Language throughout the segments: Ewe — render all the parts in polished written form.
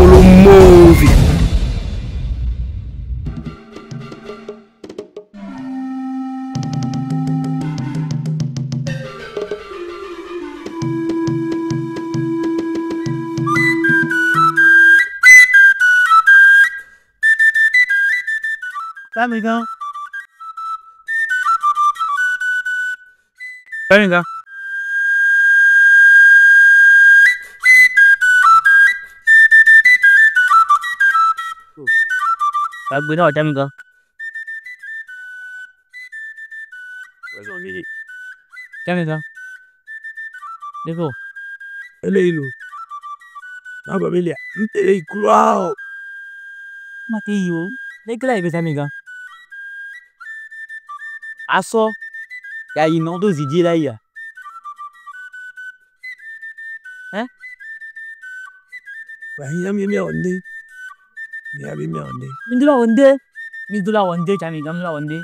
Agolo Movie. Tchamigan. Tchamigan. Gbagbe na wo Tchamigan. Tchamigan. Defo. Ele lo. Ma gblɔ be lia, ŋte le yi kura o. Ma te yi o. Leke la yi be Tchamigan? Asɔ ya yi nɔ do zidie la yia? Hein? Ba hiã mi mia wɔ ŋɖe. Mia be mia wɔ ŋɖe. Mi do la wɔ ŋɖe. Mi do la wɔ ŋɖe Tchamigan, mi do la wɔ ŋɖe.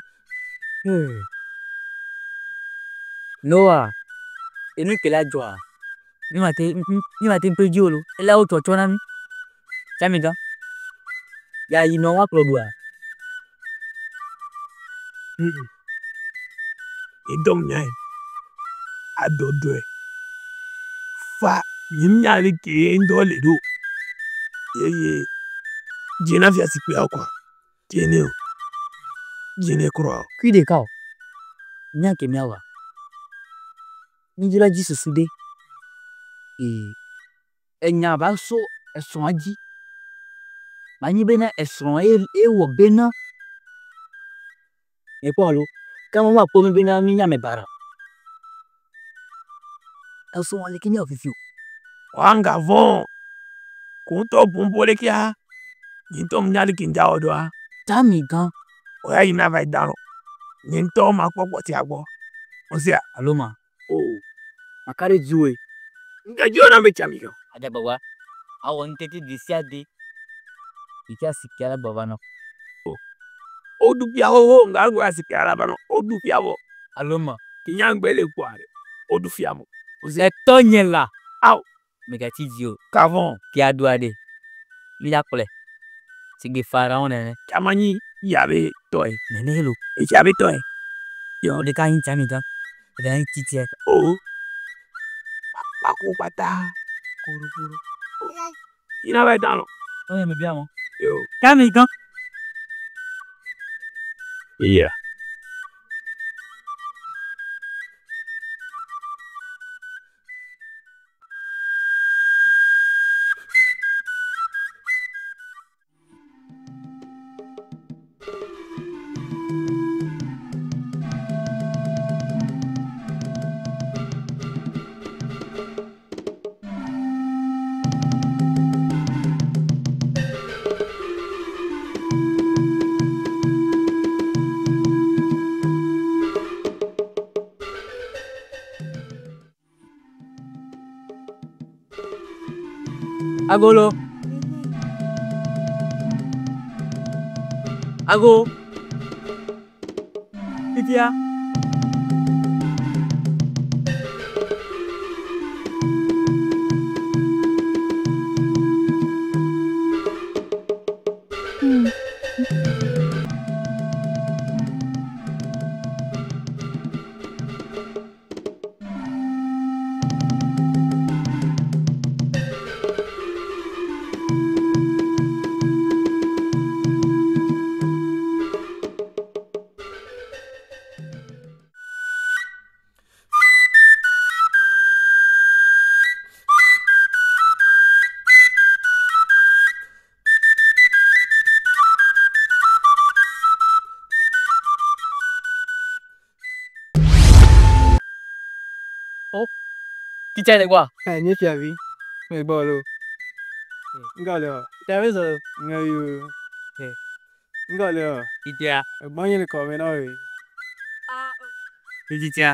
Noa, enu ke la dzɔa, mi ma te mi ma te kpedzi o lo. Ela wu tsɔtsɔ na mi. Tchamigan, ya yi nɔ wa kplɔ ɖoa? Nye ŋtɔ ŋ nya adɔdɔɛ fa nye ŋnya leke ye ŋtɔ le ɖo. Yeye dzena fiasikpeawo koa, dzenɛ o, dzenɛ kura o. Kuiɖeka o, mìa ŋke mìa wɔa, mì dzo la dzi susu ɖe enya ba so esrɔ̃a dzi, ma nyi bena esrɔ̃a ye ye wɔ bena, mekpɔ alo, ke wo ma kpɔ mì bena mì nyi ame baɖa o. Esrɔ̃wòa leke mìawɔ fifio? Vɔa ŋga vɔ̃, ke wo ŋtɔ ƒom ƒo lekea, nye ŋtɔ ŋnya leke ŋdza wɔ ɖoa, Tchamigan. wo ya yi na va yi da alɔ̃. Nye ŋtɔ ma kpɔ kpɔtia gbɔ. Ŋsea? Alo ma? Oh. Ma ka ɖe dziwò. Ŋde dziwò na be Tchamigan. Adze agbagba awɔ ŋtete ɖesiaɖe yi ke asikea la gbɔ va nɔ. O ɖu fia xoxo, ŋga gbe asikea la va nɔ, o ɖu fia vɔ. Alo ma? Nyea ŋgbe le kpoa, o ɖu fia vɔ. Etɔ nye la. Ao. Me ga tsi dzi o. Ka vɔ̃. Ke aɖua ɖe, mì dza kplɔe sigbe pharaon nene. Tsã ma nyi ya be tɔɛ. Nene ye lo. Etsia be tɔɛ. Yo ɖeka nyi Tchamigan, ɖeka nyi Titiɛ. Oh. Kpakpo kpata. Yi na va yi da alɔ̃. Tɔnye me bia mɔ. Yo. Tchamigan. Eya. Agolo. Ago. Fifia. Titiɛ le gbɔa? Ɛ nye fiavi, me gbɔ lo. Ŋkɔ le wɔ? Fiavi zɔ. Ŋgɔ yo. Ŋkɔ le wɔ? Titiɛ. Egbɔ nye le kɔme na wò. Titiɛ.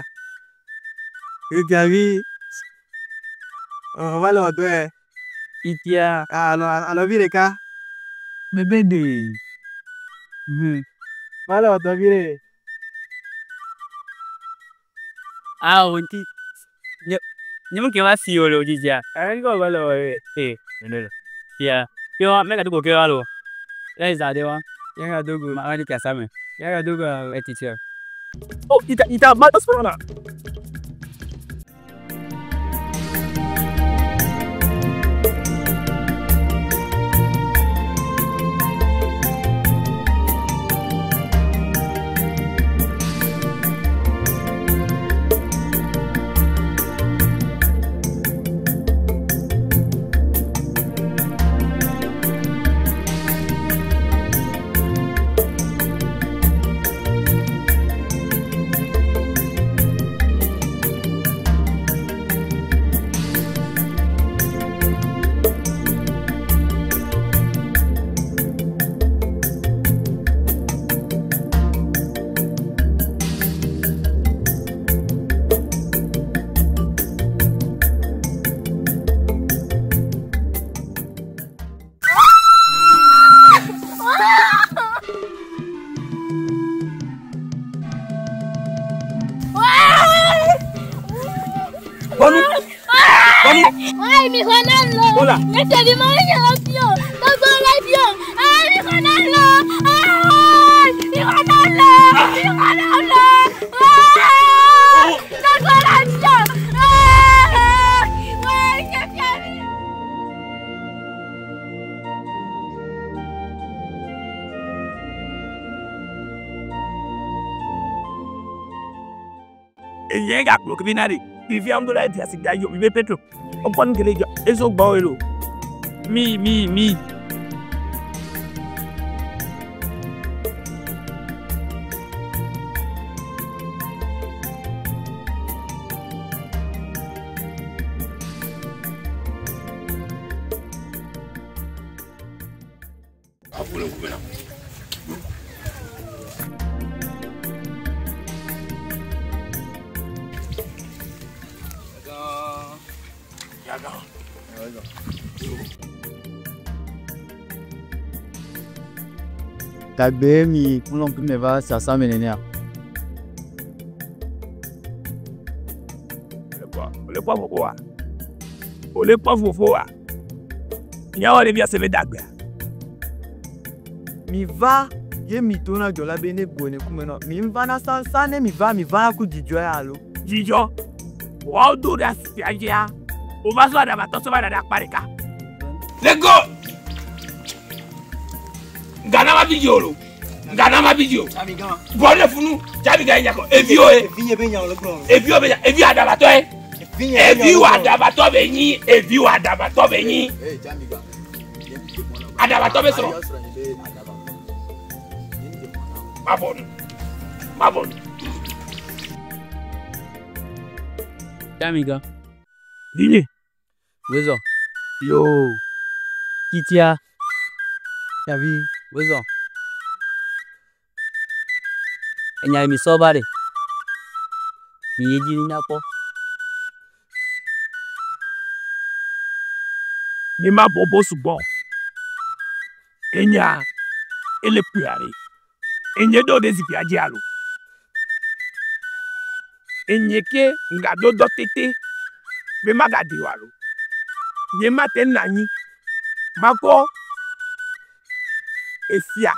Fiavi. Va le wɔ dɔɛ. Titiɛ. Alɔ alɔvi ɖeka. Bébé ɖe. Va le wɔ dɔ viɖe. Awo ŋti. Nye nye me ke va si wo lo titiɛ. Ɛ ŋkɔ va le wɔ ye. Eh, nene lo. Fia. Kewa, me ga do go kewa lo. Le za de wa. Nye ga do go. Ma va di fiasa me. Nye ga do go alo. Etitse. Oh, ita ita ma na. Bonu. Bonu. Ai, mi Ronaldo! Hola. Esse de manhã, fio! Tô fio! Ai, mi Ronaldo! Ai, mi Ronaldo! Mi Ronaldo! Ai, tô fio! Ai, ai, que fio! Enye ga kplo kebi na de. Vivi am do la ti asika yo mi Petro. O pon kele jo. Eso gbo elo. Mi mi mi. Afule kubena. Yaga. Tagbe mi kulon kume va sasa menenea. O le kpɔ fofo wa. O le kpɔ fofo wa. Nyawo ɖevia se be dagbea. Mi va ye mi to na dzɔla be ne go ne kume nɔ. Mi va na sansan ne mi va mi va ku dzidzɔ ya alo. Dzidzɔ. Woawo do ɖe asia dzia. Wova sɔ aɖabatɔ sɔ va da ɖe akpa ɖeka. Lego. Ghana ma bi dzi o lo. Ghana ma bi dzi o. Bɔ ne funu. Jaabi ga ye nyakɔ. Eviwo ye. Eviwo be nya. Evi aɖabatɔ ye. Eviwo aɖabatɔ be nyi. Eviwo aɖabatɔ be nyi. Aɖabatɔ be srɔ̃. Mabɔ nu. Mabɔ nu. Tamiga. Dini. Wezo. Yo. Titia. Yavi. Wezo. Enya mi so ba de. Mi yeji ni nyakpɔ. Nye ma bɔbɔ sugbɔ. Enya ele kpuia ɖe. Enye ɖo ɖe zikpuia dzi alo. Enye ke ŋgado dɔ tete be magadi o alo. Nye ma te na anyi makɔ efia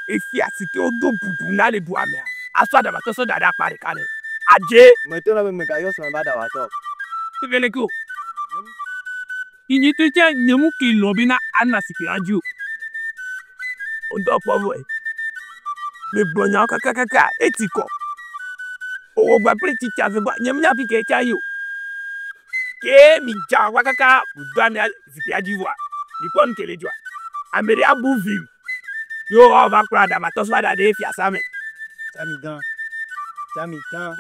efia si ke wodo bubu na le dua mea asɔ aɖabatɔ sɔ da ɖe akpa ɖeka ɖe. Adze. Me to na be me ga yɔ srɔ̃ ba ɖabatɔ. Eve le ke o. Inyi to tse nye mu ke lɔ bena ana zikpuia dzi o. Wodɔ kpɔ vɔe. Megblɔ nyawo kakakaka eti kɔ. Owɔ gba kple tsitsi ave gbɔ nye menya fi ke tsa yi o. Ke mi dza wa kaka do amea zikpuia dzi vɔa mikpɔ nu ke le dzɔa. Ame ɖe abu vi ye woava kplɔ aɖabatɔ sɔ va da ɖe fiasa me. Tamigan. Tamigan.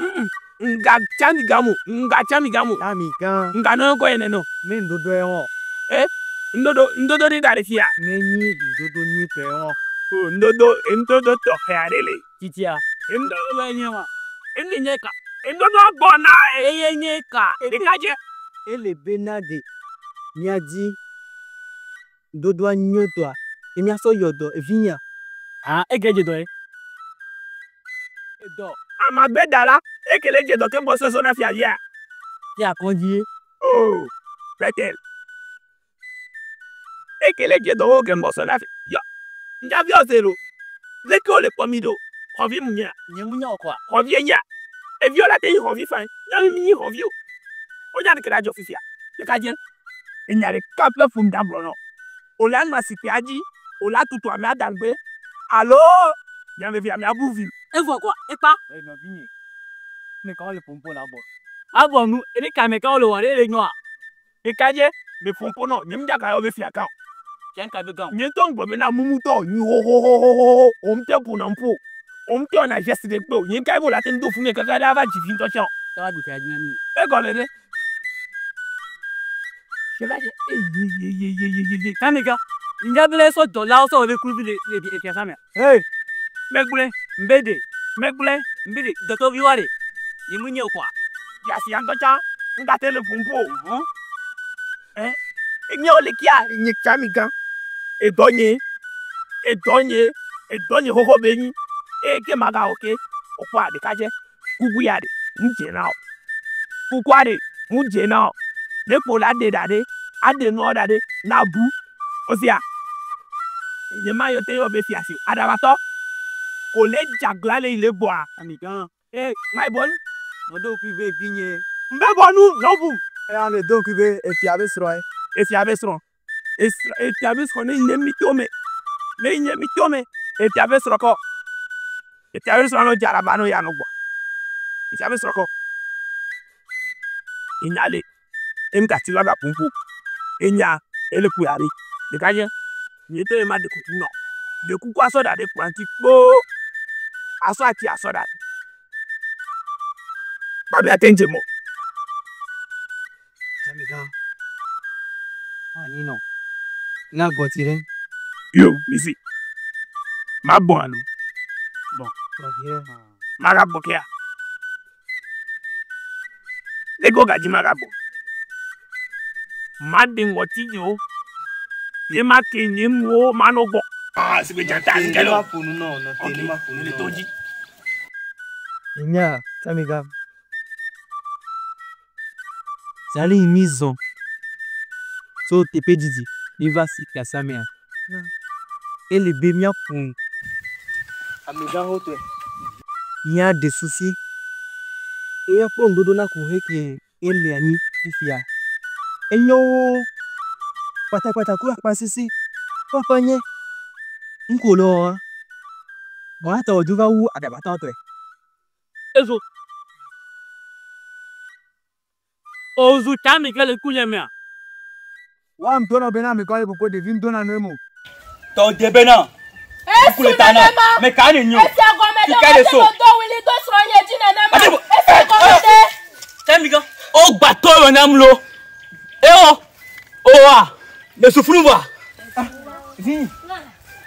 Nga tsa mi gamu nga tsa mi gamu Tamigan. nga nɔ kɔ ene nɔ. Me ŋdodo ye wɔn. E ŋdodo ŋdodo ɖe da ɖe fia. Me nyi ŋdodo nyuitɔ ye wɔn. O ŋdodo ŋdodo tɔxɛ aɖe le. Titia. Ŋdodo Ebe nye wa. Ene nye ka. ŋdodo gbɔna Eye nye ka. ɖekadze. Ele bena de miadzi ŋdodoa nyuietɔa ye miasɔ yɔ dɔ evi nyea. Ah, eke dze dɔ ye. Edɔ. Amagbedala ekele dze dɔ ke bɔ sɔsɔ na fia via. Fia kɔdzi ye. Oh, Petel. Eke le dze dɔwɔ ge mɔ sɔ na fi. Yɔ. Ŋdza viɔ ze lo. Leke wole kpɔ mi ɖo? Xɔvi mu nyea? Nye mu nya o kɔa. Xɔvi enya. Eviwo la te nyi xɔvi fain. Nyɔnu mi nyi xɔvi o. Wonya ɖeke la dzɔ fifia. Ɖeka dze. Enya ɖeka ƒe ƒom da gblɔ nɔ. Wòle anɔ asikpea dzi. Wòle atutu amea da ŋgbe. Alo nya vevi amea bu vi. Evɔ kɔa ekpa. Eye nɔvinye, ne ka wole ƒom la bɔ. Abɔ nu ene kame ka wole wɔ ɖe ele nyɔa. Ɖeka dze me ƒom nɔ. Nye ŋdza gayɔ be fia gã o. Fia ka be gã o. Nye ŋutɔ ŋgblɔ bena mumutɔ nyi xoxoxoxoxo. Wo ŋutɔ ƒona nu ƒo. Wo ŋutɔ wɔna geste ɖe kpe o. Nye ŋka ye be wòle ate ŋu do fu nɛ kaka ɖe ava dzi vi ŋutɔ tsã o. Ta va ɖu fia dzi na mi. Egɔme ɖe. Ɖeka dze eyeyeyeyeye. Kamega, ŋdza be le sɔ dɔlawo sɔ wɔ be kluvi le le fiasã mea. Hey, megblɔe, Mbede, megblɔe. mbede dɔtɔvi wa ɖe. Nye mu nye o kɔa. Fiasia ŋutɔ tsã ŋgate le ƒom ƒo o. Ɛ, nye wole kia nye tsami gã. Edɔ nye, edɔ nye, edɔ nye xoxo be nyi. Eye ke magawɔ ke, wòkpɔa ɖeka dze. Kuku ya ɖe, ŋu dze na wò. Kukua ɖe, ŋu dze na wò. Ne kpo la ɖe ɖa ɖe, aɖe nua ɖa ɖe, na bu. Osia, nye ma yɔ te yɔ be fiasi o. Aɖabatɔ, ko le dzagla le yi le gbɔa. Amegã, Ee, ma yi bɔ nu. meɖo ŋkui be vinye. Mbe bɔ nu, nɔ bu. Eya le do ŋkui be efia be srɔ̃e. Efia be srɔ̃. Esrɔ̃ efia be srɔ̃ ne yi ne mi to me. Ne yi ne mi to me. Efia be srɔ̃ kɔ. Efia be srɔ̃ no dze araba no ya no gbɔ. Efia be srɔ̃ kɔ. Enya le. Emi gati va ga ƒoƒo. Enya ele kpu ya ɖe. Ɖeka dze. Nye ŋutɔ ye ma ɖe kuku nɔ. Ɖe kuku asɔ da ɖe kplɔa ŋuti kpoo. Asɔ ati asɔ da ɖe. Kpabe ate ŋu dze mɔ. Amegã, anyi nɔ. Na gbɔti ɖe. Yo, misi. Ma bɔn alo. Bɔn, gbɔti ɖe. Maga bɔ kea. Lego gadzi maga bɔ. Ma ɖe ŋɔti nye wo. Nye ma ke nye nuwo ma nɔ gbɔ. Ah, si be dzata Ne ke ma lo. ƒo nu nɔ, nɔ te Ok, ne ma ƒo nu le nɔ. to dzi. Enya, Amegã. Zali yi mi zɔn tso teƒe didi mi va si fiasã mea. Ele be míaƒo nu. Amegã xotɔe. Míaɖe susi. Ye míaƒe ŋuɖoɖo na kuxi ke ele anyi fifia. Enyo wu kpatakpata ku akpasese. Kpakpa nye ŋku le wɔa. Vɔa etɔ wòdzo va wu aɖabatɔ tɔe. Ezo. Ozu tsami ke le kunye mea. Wa ŋdɔ nɔ bena amegã le ƒoƒo ɖevi ŋdɔ na nu emo. Tɔ de bena. Esu Kule ta na. nenema. Me ka ne nyo. Esia gɔme ɖe Sika le wòate so. ŋu do wuli do srɔ̃nye dzi nenema. Ate ŋu- Esia gɔme ɖe. Tsami gã. O gba tɔ yɔ nam lo. Eo. Oa. Le sufunu va. Vi,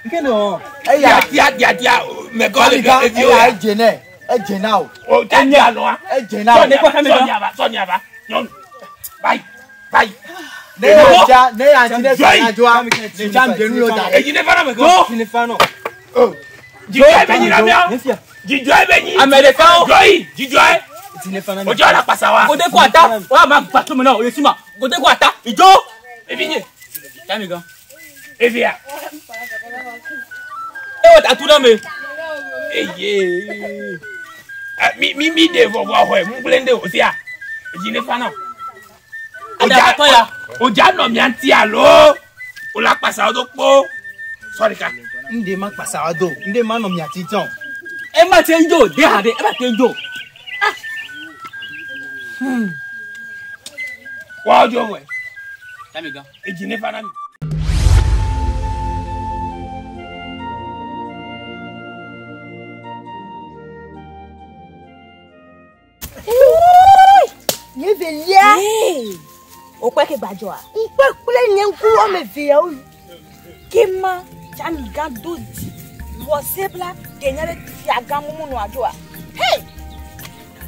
nke ne wɔ? Eya, Tia tia tia mɛgɔ le amegã, bia eviwo eya ya. edze nɛ, edze na o, O tia tia lɔa. edze na o. Sɔni ava, sɔni ava, sɔni ava. Nyɔnu. Bayi, bayi. Ne ya dza, ne ya dzi ne Joyi. sɔnya dzoa, ne dza ŋdenu yɔ da ɖe. Edzi ne fana mɛgɔ. Tsi ne fa nɔ. Dzidzɔ be nyi na mía. Ne fia. Dzidzɔ be nyi. Ame ɖekawo. Joyi, dzidzɔ. Tsi ne fa na mi. O dzɔ la kpasa wa. Gote ko ata. Wa ma gba to me na o yesima. Gote ko ata. Ijo. Evi nye. Tsami gã. Evia. E wa ta tu na me. Eye. Mi mi mi de vɔvɔ xɔe mu gblẽ de o sia. Edzi ne fana. Aɖabatɔ ya. O dza nɔ mía ŋuti alo. O la kpasa wo do kpo. Sɔ ɖeka. Ŋde ma kpasa wa do, ŋde ma nɔ mia tsi tsɔ. E ma te njo de ha de. E ma te njo. Wa dzo wɛ. Tsami gã. Edzi ne fana mi. Nye velia. Wòkpɛ ke gbadzɔa. Ŋkpe kple nye ŋku woame eveawo. Kema tsami gã do dzi. Wɔ sebla ɖe nya be fiagã mumu nɔ adzoa. Hey!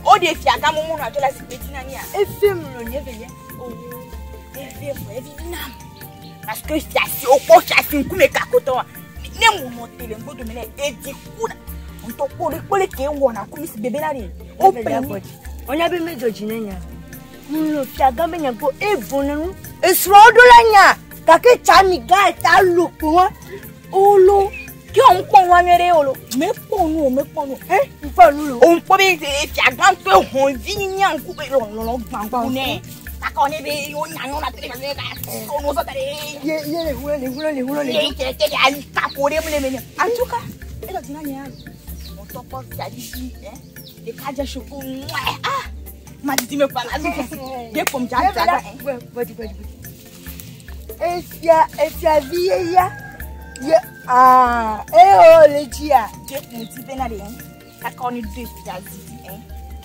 O ɖe fiagã mumu nɔ adzo la zikpui dzi na mía. Efe mlɔ nye velia. Oh, eve vɔ evivi nam. Parce que fiasi wokpɔ fiasi ŋkume kakotɔ wa. Ne mo nɔ te le ŋgbodome nɛ edzi kuna. Ŋutɔ kpɔ ɖe kpɔ ɖe ke wɔna ku mi si bebe la ɖe. O Velia ƒle gbɔ mi. dzi. Wonya be medzɔ dzi ne nya. Mlɔ fiagã be nya gbɔ evɔ ne nu. Esrɔ̃wo ɖo la nya. Gake tsami gã eta lo kpo wa. Olo. Ke on kpɔ nua nyuie ɖe olo. Mekpɔ nu o, mekpɔ nu o. Eh, ŋkpɔ nu lo. O ŋkpɔ be fiagã ƒe hɔnvi nya ŋku be lɔlɔ gbã ŋku nɛ. Kaka ne be wo nya nyɔna te ɖe be ka sɔ nu sɔ da ɖe. Ye ye le ŋlɔ le ŋlɔ le ŋlɔ le. Ye ke ke ali kaƒo ɖe mu le me ne. En tout cas, e dɔ dina nye ya. Mɔtɔ kpɔ fiavi si, eh. Ɖeka dze soko ŋue. Ah. Madidi me kpa la zu. De kom dza dza gba. Gbɔ gbɔ gbɔ. Efia efiavi ye ya. Ye ah e o le dzia. De kun ti bena de. Kaka ne de fiavi eh.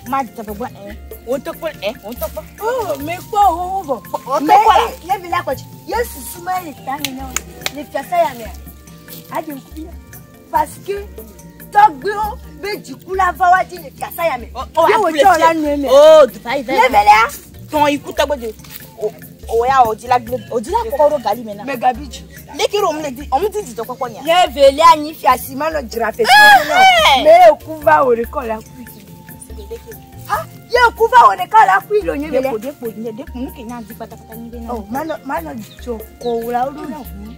Ma dza gbɔ eh. Wo to kpɔ eh, wo to kpɔ. Oh, mekpɔ wo vɔ. Wo to kpɔ la. Ye vi la kɔtsi. Ye susu ma le ta me na le fiasa ya mea. Adi ŋkuvi na. Parce que tɔgbewo be dziku la va wa dzi le fiasa ya me. Ye wòtsɔ la nue me. Oh, dubai Ne velia. Tɔn iku tɔgbe de. O o ya o di la gble o di la kɔkɔ ɖo gali me na. Megabi dzi. Leke ɖo omle di ɔmu di dzidzɔ kpɔkpɔ nya. Ne velia nyi fiasi ma nɔ dzra fesi nɔ. Me ye ku va wò ɖeka la kui. Ah, ye ku va wò ɖeka la kui lo nye velia. Dekpo dekpo nye dekpo nu ke nya di pátápátá nyi be na. Oh, manɔ manɔ dzo ko wò la wo ɖo na ʋu.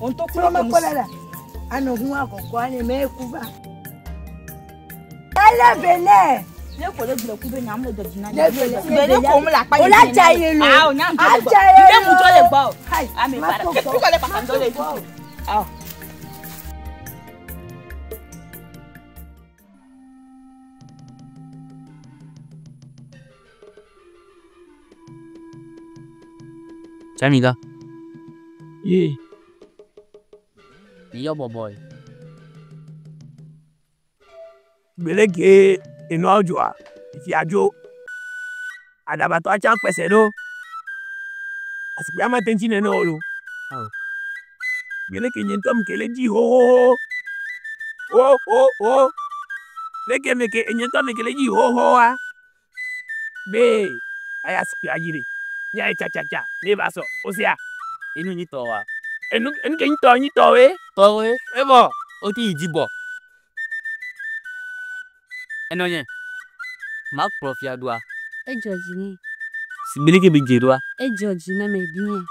O ŋutɔ Kplɔ kplɔ me kpɔ la la. Anɔ ʋu akɔkɔ ane me ye ku va. Ele be nɛ. Ne ko le gblɔ ku be nya mle dɔ dzi na Ne velia. Be ne ko mle akpa O la dza ye lo. Ah, o nya ŋutɔ le gbɔ. Adza ye Ne lo. ŋutɔ le gbɔ o. Hai, Ame ma para. to Ke gbɔ. ku le papa Ma ŋutɔ to le gbɔ. gbɔ. Ah. Tsamiga, Ye. mi yɔ bɔbɔe. Gbele ke enua dzɔa, fia dzo. Aɖabatɔ atsa kpɛsɛ ɖo. Asikpe ama te ŋuti nene o lo. Awo. Gbele ke nye ŋutɔ me ke le dzi hohoho. Ho ho ho. Leke me ke nye ŋutɔ me ke le dzi hohoa. Be aya asikpe adzi ɖe. Nya ye tsatsa ne va sɔ. O sia. Enu nyi tɔ wa. Enu enu ke nyi tɔ nyi tɔwoe. Tɔwoe. Evɔ. O ti yi dzi bɔ. Enɔ nye. Ma kplɔ fia ɖoa. Edzɔ dzi nɛ. Sigbe leke be dze ɖoa. Edzɔ dzi na me bien.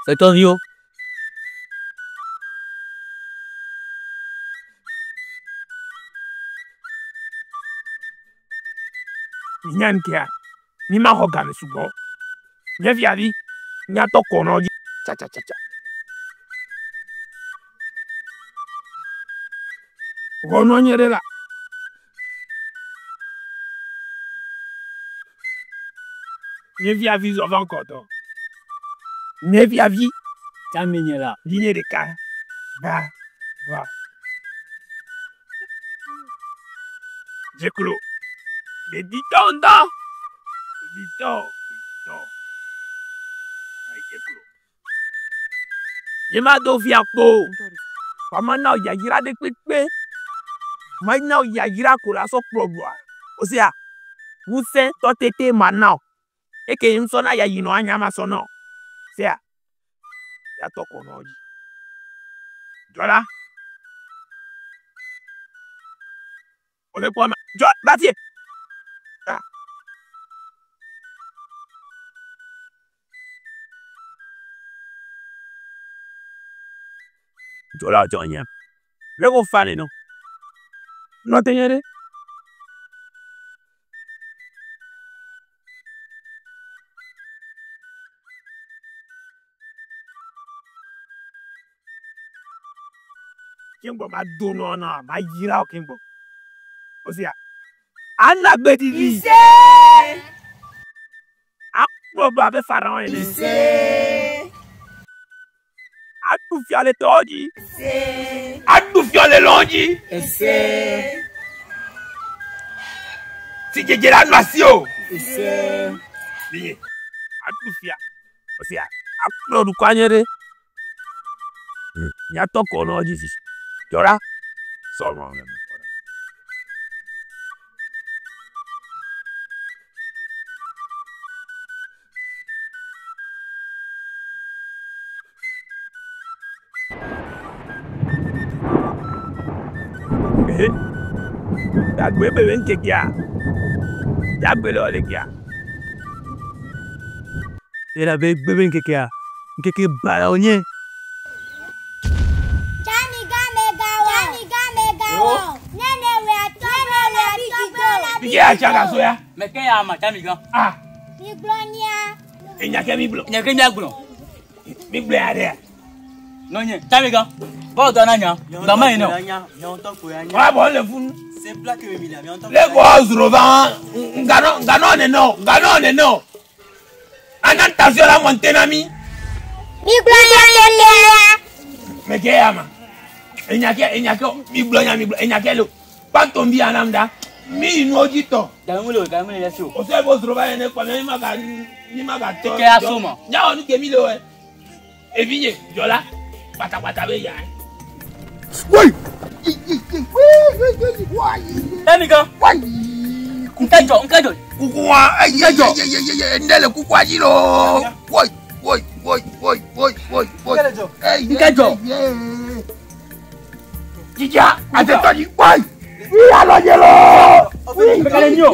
Fetɔviwo. Mi nya nkea. Mi ma xɔ game sugbɔ. Nye fiavi. Nyatɔ kɔnɔ dzi. Tsa. Ʋɔnua nye ɖe la. Nye fiavi zɔ va ŋkɔtɔ. Nye fiavi. Tsami nye la. Vinye ɖeka. Va va. Dzeklo. Ɖeɖitɔ ŋutɔ. Ɖeɖitɔ. Ɖeɖitɔ. Ayi dzeklo. Nye ma do fia kpo o. Wa ma na wo yayra ɖe kpekpe. Ma na wo yayra ko la sɔ kplɔ ɖoa. O sia. Ŋusẽ tɔ tete ma na wo. Eke ŋusɔ na yayi nɔ anya ma sɔ na wo. Sia. Ya tɔ kɔ nɔ dzi. Dzɔla. Wòle kpɔ ma. Dzɔ va fie. Ah. Dzɔla dzɔ nye. Le ko fa ne no. Nɔ te nye ɖe. Keŋgbɔ ma do nɔ na ma yira wo keŋgbɔ. O sia. Ana gbe didi. Ise. Akplɔ do abe Pharaon ene. Ise. Aɖu fia le tɔwo dzi. Ise. Aɖu fia le lɔ̃ dzi. Ise. Si dzedze la nɔ asi o. Ise. Vinye. Aɖu fia. O sia. Akplɔ dukɔ anye ɖe. Nyatɔ kɔ nɔ dzi sisi. Dzɔla. Sɔ nɔ le me. Ehe. Dagbe be ŋkekea. Dagbe le wòle kea. Elabe gbe be ŋkekea. Ŋkeke baɖa wònye. Fike ya tsa gaso ya. Mɛ ke ya ma Tsamigã. Ah. Mi gblɔ nya. Enya ke mi gblɔ. Enya ke mia gblɔ. Mi gblɔ ya ɖe. Nɔnye Tsamigã. Bɔlɔ dɔ na nya. Gbama yi nɔ. Wa bɔ le funu. Le kɔ zro va nganɔ nganɔ nene o nganɔ nene o. Ana tension la monte na mi. Mi gblɔ nya kekelia. Mɛ ke ya ma. Enya ke enya ke mi gblɔ nya mi gblɔ enya ke lo. Kpantombi anam da. Mi yi nuwo dzi tɔ. Gamu le o gamu le si o. O sɛ bo zro va yene kpɔ mi ma ga mi ma ga tɔ. Eke ya so ma. Nyawo nu ke mi le wɔ. Evi nye dzɔla kpatakpata be ya. Woi! Tsamigã. Nkedzɔ nkedzɔ. Kuku wa eye ndé le kukua dzi loo. Woi woi woi woi woi woi woi. Nkedzɔ. Dzidza atetɔ dzi woi. Wi alɔ dze loo. Mekale mi o.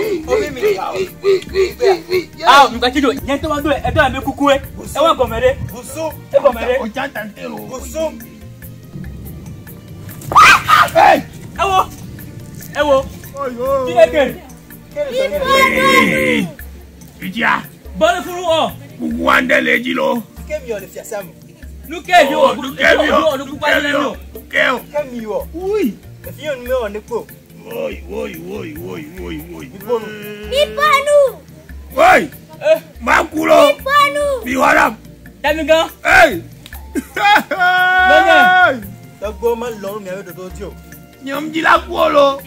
Ah nka tsi do nye ŋutɔ ma do edo ame kukue. Ewa gɔme ɖe. Egɔme ɖe. O tsa tante lo. Ewo. Ewo. Chineke. Dzidza. Bɔlɔ funu wɔ. Kukua ndé le dzi loo. Nuke vi wɔ. Nuke vi wɔ. Nuke vi wɔ. Nuke o. Ui. Woi woi woi woi woi woi. Mi pɔnu. Woi. Ma ku lo. Mi pɔnu. Mi wɔ ɖam. Tsamigã. Hey. Nɔnye. Tɔgbewo melɔ nu miaƒe ɖoɖo dzi o. Nyɔmdzi la ku o lo.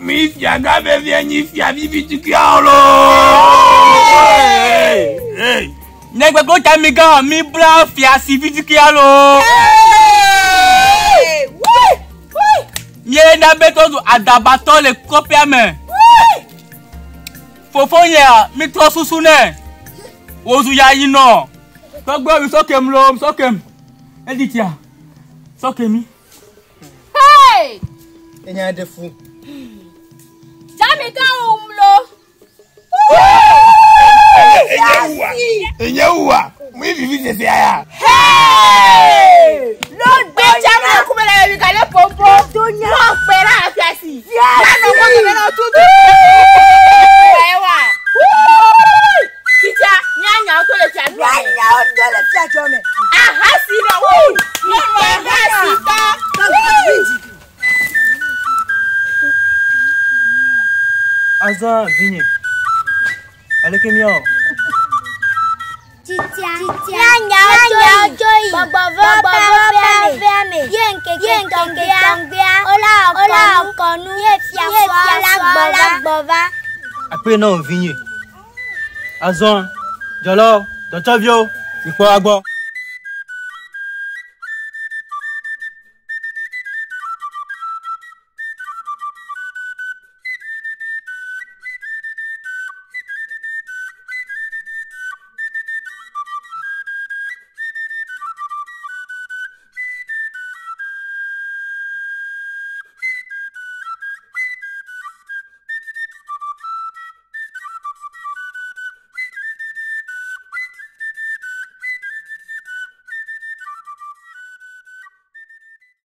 Mi fia gã vevie nyi fia vivi tukuiawo lo. Hey. Nɛgbɛgbɔ Tsamigã mi bla fiasi vitukuia lo. Miena be tɔ zu adabatɔ le kɔƒea me. Fofonye mi trɔ susu nɛ. Wozu ya yi nɔ. Tɔgbewo mi sɔ kem lo mi sɔ kem. Edi tia. Sɔ kemi. Hey! Enya ɖe fu. Tsamigã wum lo. Enye wua. Enye wua. Mi vivi sese ya. Hey! Ló gbé Tsamigã kúmẹ̀ lẹ́yìn mi kàlẹ́ pọ̀npọ̀. Wọ́n pẹ̀ lára fiasi. Lánàá wọ́n kẹ̀kẹ́ náà tútù. Ẹ wà. Títí nyanya tó lè fi àdúrà. Nyanya tó lè fi àjọ mẹ. Aha si lọ. Lọ́rùn aha si tán. Azɔ vinye. Aleke miawɔ? Titia. Nyanya ojo yi. Gbɔgbɔvɔ ƒe ame. Ye ŋkeke tɔngbea. Wola kɔnu. Ye fiasua la gbɔ va. Akpe na wò vinye. Azɔ dzɔlawo, dɔtsɔviwo, mikpɔ agbɔ.